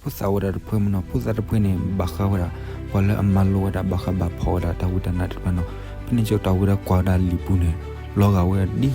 ဖိသၣ်ဝဲဒၣ်တဖုမ့ၢ်နီၤ, ဖိသၣ်တဖုန့ၣ် ဘၣ်ဃးဝဲဒၣ် ပှၤလၢအမၤလိဝဲဒၣ် ဘၣ်ဃးဘၣ်ဖီၣ်ဝဲဒၣ်တၢ်ဝံတၢ်နါသ့ၣ်တဖၣ်နီၤ. ဖဲန့ၣ်ဆၢကတီၢ်အဝဲဒၣ်ကွၢ်ဝဲဒၣ်လံာ်ပူၤန့ၣ် လီၤဂာ်ဝဲဒၣ်ဒ်သိး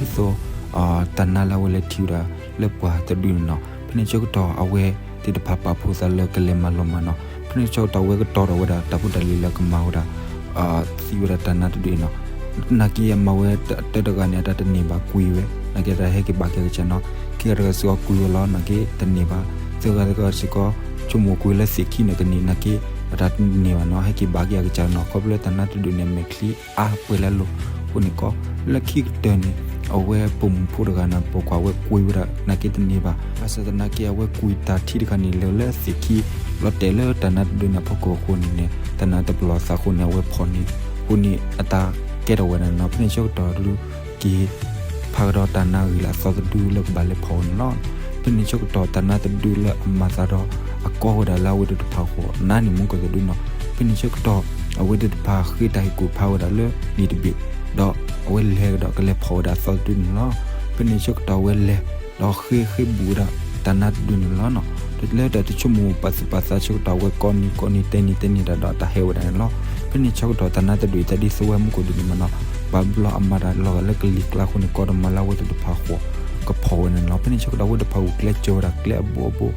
တၢ်နါလၢအဝဲလဲၤထံၣ်ဝဲဒၣ်လၢပှၢ်တဒုန့ၣ်နီၤ. ဖဲန့ၣ်ဆၢကတီၢ်အဝဲသ့ၣ်တဖၣ်ပာ်ဖှိၣ်သးလၢကလဲၤမၤလီၤမၢ်နီၤ. ဖဲန့ၣ်ဆၢကတီၢ်အဝဲကတီၤထီၣ်ဝဲဒၣ်တၢ်ဖိတၢ်လံၤလၢကမၤဝဲဒၣ် သံဝဲဒၣ်တၢ်နါတဒုအံၤနီၤ. နာ်က့အမၤဝဲတၢ်တဂၤန့ၣ် အတၢ်တန့ၢ်ဘၣ်ကွံာ်ဝဲ, နာ်က့အတၢ်ဟဲက့ၤဘၣ်က့ၤအကစၢ်နီၤ. ခံဂၤတဂၤစ့ၢ်ကီးကွံာ်ဝဲလီၤ, နာ်က့တန့ၢ်ဘၣ်. သၢဂၤတဂၤစ့ၢ်ကီး ဆိကမိၣ်ကွံာ်လၢသ့ၣ်ခံန့ၣ်တန့ၢ်, နာ်က့အတၢ်တန့ၢ်ဘၣ်နီၤ, ဟဲက့ၤဘၣ်က့ၤအကစၢ်နီၤ. ခီဖျိလၢတၢ်နါတဒုန့ၣ် မဲာ်ချံအါပှဲၤလၢအလိၤအဃိန့ၣ်ကီး, လၢခံကတၢၢ်န့ၣ် အဝဲပိာ်မုၣ်ဖိတဂၤန့ၣ် ပိာ်ခွါဝဲကွံာ်ဝဲဒၣ် နာ်က့တန့ၢ်ဘၣ်. ဘၣ်ဆၣ်သနာ်က့အဝဲကွံာ်တၢ်ထံတခါန့ၣ် လဲၤလၢသ့ၣ်ခံ လီၤတဲာ်လၢတၢ်နါတဒုန့ၣ်အဖီခိၣ်အဃိန့ၣ်န့ၣ် တၢ်နါတပလီၢ်သးအဃိန့ၣ် အဝဲဖီၣ်န့ၢ်အဃိန့ၣ် အတၢ်ကဲထီၣ်ဝဲဒၣ်န့ၣ်လီၤ. ဖဲန့ၣ်ဆၢကတီၢ်ဒုးက့ၤ ဖးကဒီးတၢ်နါဂ့ၤလၢအသီတဒုလၢကဘၣ်လဲၤဖီၣ်ဝဲန့ၣ်လီၤ. ဖဲန့ၣ်ဆၢကတီၢ်တၢ်နါတဒုလၢအမၤသးဒီး အကီဝဲဒၣ်လၢအဝဲသ့ၣ်တဖၣ်အဃိ နါန့ၣ်မူကီၢ်တဒုနီၤ. ဖဲန့ၣ်ဆၢကတီၢ် အဝဲသ့ၣ်တဖၣ်ဃ့တၢ်ဟ့ၣ်ကူၣ်ဖးဝဲဒၣ်လၢလံာ်တဘ့ၣ်, ဒီးအဝဲလဲၤကဒီးကလဲၤဖီၣ်ဝဲဒၣ်အသီတဒုန့ၣ်လီၤ. ဖဲန့ၣ်ဆၢကတီၢ်အဝဲလဲၤ ဒီးဃ့ဃ့ဘူးဝဲဒၣ်တၢ်နါတဒုန့ၣ်လီၤနီၤ. လၢတၢ်တဆိကမိၣ်ပာ်သူၣ်ပာ်သးဆၢကတီၢ် အဝဲကိးနံၤကိးနံၤ တဲနံၤတဲနံၤတၢ်ဒီးတၢ်ဟဲဝဲဒၣ်န့ၣ်လီၤ. ဖဲန့ၣ်ဆၢကတီၢ်တၢ်နါတဒုအံၤ တၢ်ဒ်သိးဝဲမူကီၢ်ဒုးန့ၣ်မ့ၢ်နီၤ, ဘၣ်ဘျီအမၤတၢ်လီၤဂာ်လၢကလံၤကျါအဃိန့ၣ် ကိးတမၤလၢအဝဲသ့ၣ်တဖၣ်အဃိ ကဖီၣ်ဝဲန့ၣ်လီၤ. ဖဲန့ၣ်ဆၢကတီၢ်အဝဲတဖၣ်ဂုာ်ကျဲးစၢးဝဲဒၣ်ကျဲအဘိအဘိ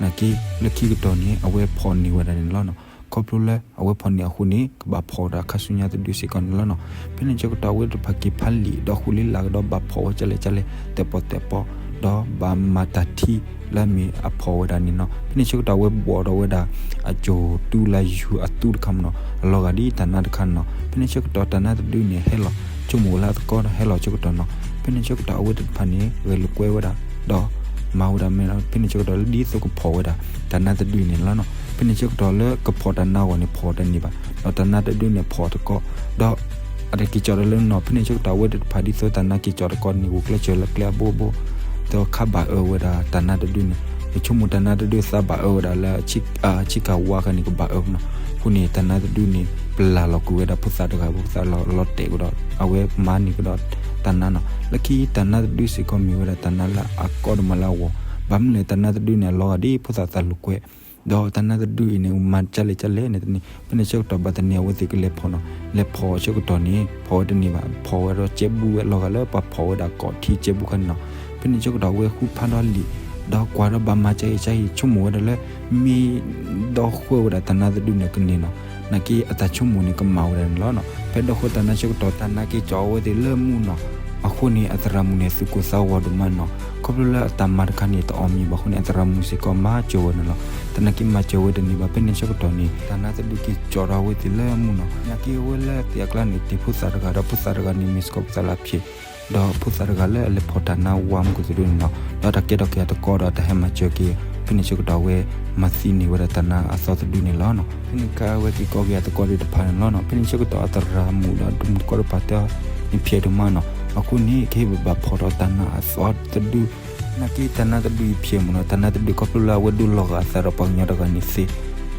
နာ်က့ လၢခံကတၢၢ်န့ၣ် အဝဲဖီၣ်န့ၢ်ဝဲဒၣ်န့ၣ်လီၤနီၤ. ခီဖျိလၢအဝဲဖီၣ်န့ၢ်အဃိန့ၣ် ကဘၣ်ဖီၣ်ဝဲဒၣ်ခါဆူညါတဒုစ့ၢ်ကီးန့ၣ်လီၤနီၤ. ဖဲန့ၣ်ဆၢကတီၢ်အဝဲသ့ၣ်တဖၣ်က့ၤဖးလံာ် ဒီးဃုလံလၢကဒီးဘၣ်ဖီၣ်ဝဲကလဲာ်ကလဲာ် တဲာ်ပီၣ်တဲာ်ပီ ဒီးဘၣ်မၤတၢ်ထံလၢအမ့ၢ်အဖီၣ်ဝဲဒၣ်န့ၣ်နီၤ. ဖဲန့ၣ်ဆၢကတီၢ်အဝဲဘှီးဒီးဝဲဒၣ် အစိၢ်တူလၢယူၤအသူတခါမ့ၢ်နီၤ, အလီၤဂာ်ဒ်တၢ်နါတခါန့ၣ်နီၤ. ဖဲန့ၣ်ဆၢကတီၢ်တၢ်နါတဒုန့ၣ်ဟဲလီၤ ဆိကမိၣ်လၢအသကိးဟဲလီၤဆၢကတီၢ်နီၤ. ဖဲန့ၣ်ဆၢကတီၢ်အဝဲသ့ၣ်တဖၣ်န့ၣ် ဂဲၤလိာ်ကွဲဝဲဒၣ် ဒီးမၤဝဲဒၣ်မ့ၢ်နီၤ. ဖဲန့ၣ်ဆၢကတီၢ်လၢဒ်သိးကဖီၣ်ဝဲဒၣ် တၢ်နါတဒုန့ၣ်လီၤနီၤ. ဖဲန့ၣ်ဆၢကတီၢ်လၢကဖီၣ်တၢ်နါအဂီၢ်န့ၣ် ဖီၣ်တန့ၢ်ဘၣ်, ဒီးတၢ်နါတဒုန့ၣ်ဖီၣ်တကီ, ဒီး အတက့ၤကၠီၣ်ဒီးလၢနီၤ. ဖဲန့ၣ်ဆၢကတီၢ်အဝဲသ့ၣ်တဖၣ်ဒ်သိးတၢ်နါက့ၤကၠီၣ်တကီန့ၣ် ဂုာ်ကျဲးစၢးလၢကျဲအဘိအဘိ ဒီးခါဘၣ်အၢဝဲဒၣ်တၢ်နါတဒုန့ၣ် ဆိကမိၣ်တၢ်နါတဒုသးဘၣ်အၢဝဲဒၣ်လၢ ဆံးကၤဝါခါန့ၣ် ကဘၣ်အၢမ့ၢ်နီၤ. အဃိန့ၣ် တၢ်နါတဒုန့ၣ် ပလၢ်လီၤကွံာ်ဝဲဒၣ်ဖိသၣ်တဂၤ ဖိသၣ်လီၤတဲာ်ကဒီး အဝဲမၤန့ၢ်ကဒီးတၢ်နါနီၤ. လၢခံတၢ်နါတဒုစ့ၢ်ကီးမ့ၢ်ဝဲဒၣ်တၢ်နါလၢအကိးတမၤလၢအဂီၢ်, ဘၣ်မနုၤလဲၣ် တၢ်နါတဒုန့ၣ် အလီၤဂာ်ဒ်ဖိသၣ်သးလိာ်ကွဲ ဒီးတၢ်နါတဒုအံၤန့ၣ် မၤကလဲၣ်ကလဲၣ်န့ၣ်တန့ၢ်. ဖဲန့ၣ်ဆၢကတီၢ်ဘၣ်တနံၤအဝဲသ့ၣ်ကလဲၤဖီၣ်နီၤ, လဲၤဖီၣ်ဆၢကတီၢ်န့ၣ် ဖီၣ်ဝဲတန့ၢ်ဘၣ်, ဖီၣ်ဝဲဒီးကဲဘူးဝဲ လီၤဂာ်လၢပှၤဖီၣ်ဝဲဒၣ်ကိးထံကဲဘူးခါန့ၣ်နီၤ. ဖဲန့ၣ်ဆၢကတီၢ်အဝဲဃုဖးဒီးလံာ် ဒီးကွၢ်ဒီးဘၣ်မၤကဟ့ၣ်ကဟ့ၣ် ဆိကမိၣ်ဝဲဒၣ်လၢ မ့ၢ်ဒီဃုဝဲဒၣ်တၢ်နါတဒုန့ၣ်ကန့ၢ်နီၤ. နာ်က့အတၢ်ဆိကမိၣ်န့ၣ်ကမၣ်ဝဲဒၣ်န့ၣ်လီၤနီၤ. ဖဲဒီဃုတၢ်နါဆၢကတီၢ် တၢ်နါက့ၤကၠီၣ်အဝဲသ့ၣ်လၢမူနီၤ. အဃိန့ၣ် အသရၣ်မုၣ်န့ၣ် သူၣ်ကိၢ်သးဂီၤဒိၣ်မးနီၤ. ခီဖျိလၢအတၢ်မၤတခါန့ၣ် တအီၣ်မ့ၢ်ဘၣ်အဃိန့ၣ် အသရၣ်မုၣ်စ့ၢ်ကီးမၤစၢၤဝဲန့ၣ်လီၤ. တၢ်နါက့ၤမၤစၢၤဝဲတန့ၢ်ဘၣ် ဖဲန့ၣ်ဆၢကတီၢ်န့ၣ် တၢ်နါတဒုက့ၤကၠီၣ်ဒီးအဝဲသ့ၣ်လၢမူနီၤ. နာ်က့အဝဲလၢသ့ၣ်အကျါန့ၣ် တ့ၢ်ဖိသၣ်တဂၤဒီးဖိသၣ်တဂၤန့ၣ် မ့ၢ်စ့ၢ်ကီးဖိသၣ်လၢအဖျဲၣ် ဒီးဖိသၣ်တဂၤလၢအလဲၤဖီၣ်တၢ်နါဝါမူကီၢ်တဒုန့ၣ်လီၤ. ဒီးတၢ်ကဲထီၣ်က့ၤအသကိးဒီးတၢ်ဟဲမၤစၢၤက့ၤ ဖဲန့ၣ်ဆၢကတီၢ်အဝဲ မၤသံန့ၢ်ဝဲဒၣ်တၢ်နါအသီတဒုန့ၣ်လီၤ. ဖဲန့ၣ်ခါအဝဲက့ၤကိးက့ၤအသကိးသ့ၣ်တဖၣ်န့ၣ်လီၤ. ဖဲန့ၣ်ဆၢကတီၢ်အသရၣ်မုၣ်ဒီးဒူၣ်မုၣ်သကိးတဖၣ်တဲအီၤ နဖျဲၣ်ဒိၣ်မးနီၤ. အဃိန့ၣ် ကဟ့ၣ်ဘၣ်ဖီၣ်ဒီးတၢ်နါအသီတဒု နာ်က့တၢ်နါတဒုအံၤဖျဲၣ်မ့ၢ်နီၤ. တၢ်နါတဒုခီဖျိလၢအဝဲဒိးလီၤဂာ်အသးဒီးပှၤကညီတဂၤန့ၣ်သ့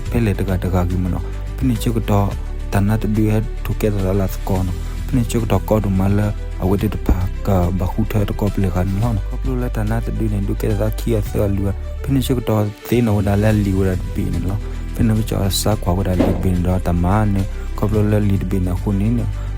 ဖဲလဲၣ်တဂၤတဂၤဂ့ၤမ့ၢ်နီၤ. ဖဲန့ၣ်ဆၢကတီၢ် တၢ်နါတဒုဟဲထိၣ်ကဲထီၣ်သးလၢအသကိးနီၤ. ဖဲန့ၣ်ဆၢကတီၢ်ကီဒိၣ်မးလၢ အဝဲသ့ၣ်တဖၣ်ကဘၣ်ဃုထၢသကိးပျဲၢ်ဃာ်န့ၣ်လီၤ. ခီဖျိလၢတၢ်နါတဒုန့ၣ် ဒုးကဲထီၣ်သးခံဂၤသၢဂၤလွံၢ်ဂၤ ဖဲန့ၣ်ဆၢကတီၢ်သ့ၣ်နီၣ်ဝဲဒၣ်လၢအလံာ်ဝဲဒၣ်တဘ့ၣ်န့ၣ်လီၤ. ဖဲန့ၣ်ကစၢ်စးကွၢ်ဝဲဒၣ်လံာ်တဘ့ၣ်န့ၣ်ဒီးတၢ်မၤန့ၣ် ခီဖျိလၢလံာ်တဘ့ၣ်န့ၣ်အဃိန့ၣ်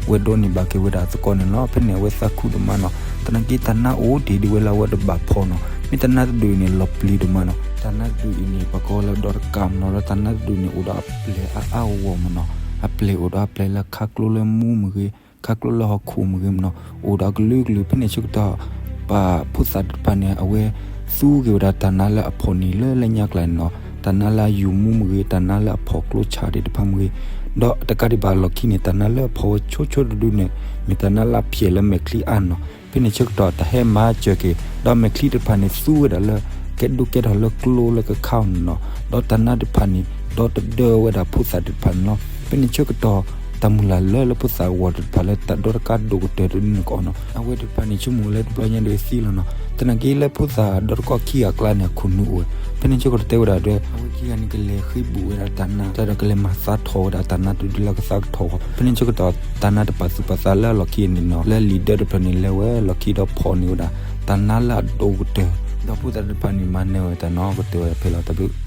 ဝဲဒိးန့ၢ်ဘၣ်က့ၤဝဲဒၣ်အသကိးန့ၣ်လီၤ. ဖဲန့ၣ်အဝဲသးခုဒိၣ်မးနီၤ. သနာ်က့တၢ်နါအိၣ်တ့ၢ်ဒံးဝဲလၢအဝဲတဘၣ်ဖီၣ်နီၤ. မ့ၢ်တၢ်နါတဒုအံၤန့ၣ် လီၤပျံၤဒိၣ်မးနီၤ. တၢ်နါတဒုအံၤန့ၣ် ပှၤကိးလၢဒီတကးမ့ၢ်နီၤ. ဒီးတၢ်နါတဒုန့ၣ် အိၣ်ဒီးအပျဲၢ်အါအါဂီၢ်ဂီၢ်မ့ၢ်နီၤ. အပျဲၢ်အိၣ်ဒီးအပျဲၢ်လၢခါကျိလၢမူမ့ၢ်ဂ့ၤ ခါကျိလၢဟီၣ်ခိၣ်မ့ၢ်ဂ့ၤမ့ၢ်နီၤ အိၣ်ဒီးအကလုာ်ကလုာ်. ဖဲန့ၣ်ဆၢကတီၢ် ပှၤဖိသၣ်သ့ၣ်တဖၣ်န့ၣ် အဝဲသူက့ၤဝဲဒၣ်တၢ်နါလၢအဖီၣ်န့ၢ်လၢလၢညါကျါန့ၣ်နီၤ. တၢ်နါလၢအယူၤမူမ့ၢ်ဂ့ၤ တၢ်နါလၢအဖီၣ်ကျိဆါသ့ၣ်တဖၣ်မ့ၢ်ဂ့ၤ ဒီးတကးဒံးဘၣ်အလီၢ်ခံန့ၣ် တၢ်နါလၢအဖီၣ်ဝဲဆိဆိတဒုန့ၣ် မ့ၢ်တၢ်နါလၢအဖျဲၣ်လၢမဲာ်ချံအါနီၤ. ဖဲန့ၣ်ဆၢကတီၢ်တၢ်ဟဲမၤစၢၤက့ၤ ဒီးမဲာ်ချံသ့ၣ်တဖၣ်န့ၣ် သူဝဲဒၣ်လၢ ကဲဒိၣ်ကဲထီၣ်လၢကျိလၢကခါအီၤန့ၣ်နီၤ. ဒီးတၢ်နါသ့ၣ်တဖၣ်န့ၣ် ဒီတဒၢဝဲဒၣ်ဖိသၣ်သ့ၣ်တဖၣ်န့ၣ်လီၤ. ဖဲန့ၣ်ဆၢကတီၢ် တၢ်မုၢ်လၢ်လၢလၢဖိသၣ်ဂီၤသ့ၣ်တဖၣ်လၢတၢ်ဒီတကးဒိၣ်ကတၢၢ်တဒုန့ၣ်ကီးနီၤ. အဝဲသ့ၣ်တဖၣ်န့ၣ် ဆိကမိၣ်လၢတဘျီညါဒီးသံလီၤနီၤ. သနာ်က့လၢဖိသၣ်ဒီတကီၢ်ခံဂၤအကျါန့ၣ် အခိၣ်နူာ်အိၣ်ဝဲ. ဖဲန့ၣ်ဆၢကတီၢ်တဲဝဲဒၣ်ဒီး အဝဲခံဂၤန့ၣ် ကလဲၤဃ့ဘူးဝဲဒၣ်တၢ်နါ တၢ်ဒီးကလဲၤမၤသးထီၣ်ဝဲဒၣ်တၢ်နါတဒုလၢကသးကထီၣ်အဂီၢ်. ဖဲန့ၣ်ဆၢကတီၢ် တၢ်နါတပာ်သူၣ်ပာ်သးလၢအလီၢ်ခံန့ၣ်နီၤ လၢလံာ်ဒၢတဖျၢၣ်န့ၣ် လဲၤဝဲလီၢ်ခံဒီးဖီၣ်န့ၢ်ဝဲဒၣ် တၢ်နါလၢအဒိၣ်ကတၢၢ် ဒီးဖိသၣ်သ့ၣ်တဖၣ်န့ၣ် မၤနၢၤဝဲတၢ်နီၤ ကတၢၢ်ဝဲဒၣ်ဖဲလီၤတၢ်ဘျုး